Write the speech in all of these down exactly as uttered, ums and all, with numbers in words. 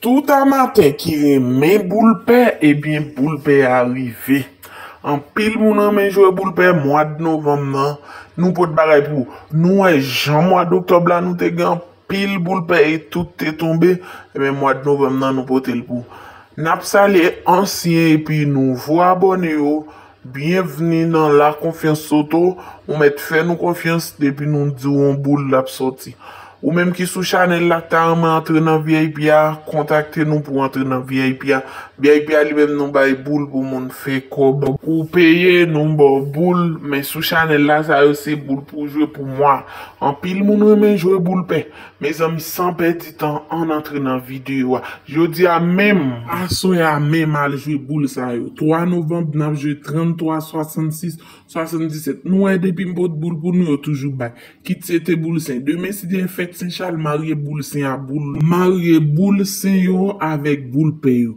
Tout amateur ki renmen boul pè, ebyen boul pè a rive. Anpil moun renmen jwe boul pè, mwa de novanm nan, nou pot bagay pou ou. Nou wè jan mwa de oktòb la nou te gen anpil boul pè e tout te tonbe, ebyen mwa de novanm nan nou pote l pou ou. N ap salye ansyen epi nouvo abòne yo. Byenvni nan La Confiance Soto, ou mèt fè nou konfyans, depi nou di w yon boul l ap sòti. Ou menm ki sou chanèl la k ta renmen antre nan V I P a, kontakte nou pou antre nan V I P a. V I P a li menm nou bay boul pou moun fè kòb. Ou peye, nou ba w boul, men sou chanèl la sa yo se boul pou w jwe pou mwa. Anpil moun renmen jwe boul pè. Mezanmi, san pèdi tan, ann antre nan videyo a. Jodi a menm, aswè a menm, al jwe boul sa yo. Twa novanm, n ap jwe tranntwa, swasannsis, swasanndisèt. Nou wè depi m pot boul pou nou, yo toujou bay. Kit se te boul sen. Demen, si te fèt Sen Chal, marye boul sen a boul. Marye boul sen yo avèk boul pè yo.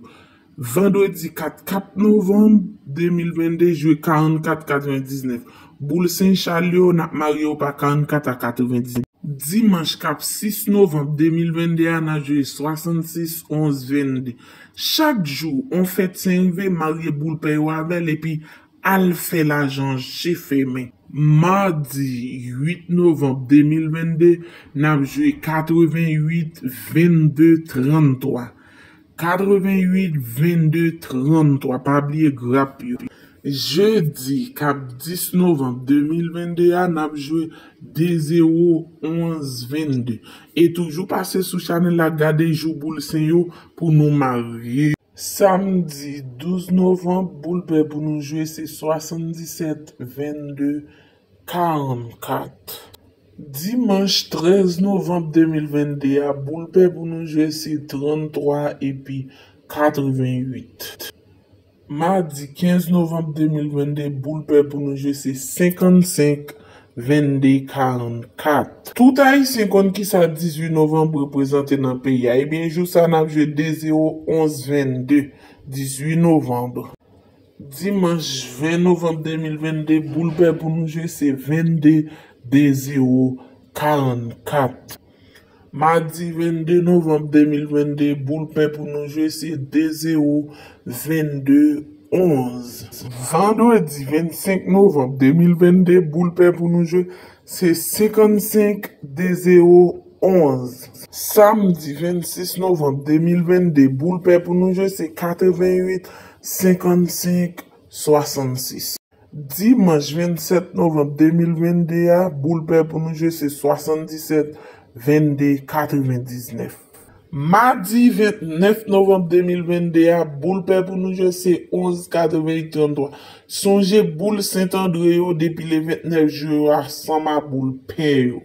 Vandredi kat, kat novanm de mil venn de, jwe karannkat katrevendiznèf. Boul Sen Chal yo, n ap marye yo pa karannkat a katrevendiznèf. Dimanch k ap sis novanm de mil venn de a, n ap jwe swasannsis onz venn de. Chak jou, on fèt sen rive, marye boul pè yo avè l, epi al fè lajan je fèmen. Madi uit novanm de mil venn de, n ap jwe katrevenwit vennde tranntwa. Katrevenwit vennde tranntwa, pa bliye grap yo. Jedi k ap dis novanm de mil venn de a, n ap jwe de zewo onz venn de. E toujou pase sou chanèl la, gade jou boul sen yo pou nou marye. Samdi douz novanm, boul pè pou nou jwe se swasanndisèt vennde karannkat. Dimanch trèz novanm de mil venn de a, boul pè pou nou jwe se tranntwa epi katrevenwit. Madi kenz novanm de mil venn de, boul pè pou nou jwe se senkannsenk vennde karannkat. Tout Ayisyen konn kisa dizuit novanm reprezante nan peyi a. Ebyen, jou sa n ap jwe de zewo onz vennde, dizuit novanm. Dimanch ven novanm de mil venn de, boul pè pou nou jwe se vennde de zewo karannkat. Madi vennde novanm de mil venn de, boul pè pou nou jwe se de zewo vennde onz. Vandredi vennsenk novanm de mil venn de, boul pè pou nou jwe se senkannsenk de zewo onz. Samdi vennsis novanm de mil venn de, boul pè pou nou jwe se katrevenwit senkannsenk swasannsis. Dimanch vennsèt novanm de mil venn de a, boul pè pou nou jwe se swasanndisèt vennde katrevendiznèf. Madi vennèf novanm de mil venn de a, boul pè pou nou jwe se onz katrevenwit tranntwa. Sonje boul Sentandre yo depi le vennèf jwe yo ansanm a boul pè yo.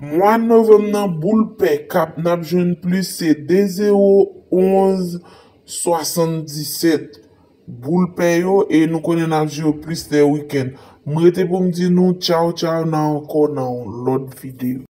Mwa novanm nan, boul pè k ap n ap jwenn plis se de zewo onz swasanndisèt. Boul pè yo, e nou konnen n ap jwe yo plis lè wikenn. M rete pou m di nou tchaw tchaw, nan ankò nan yon lòt videyo.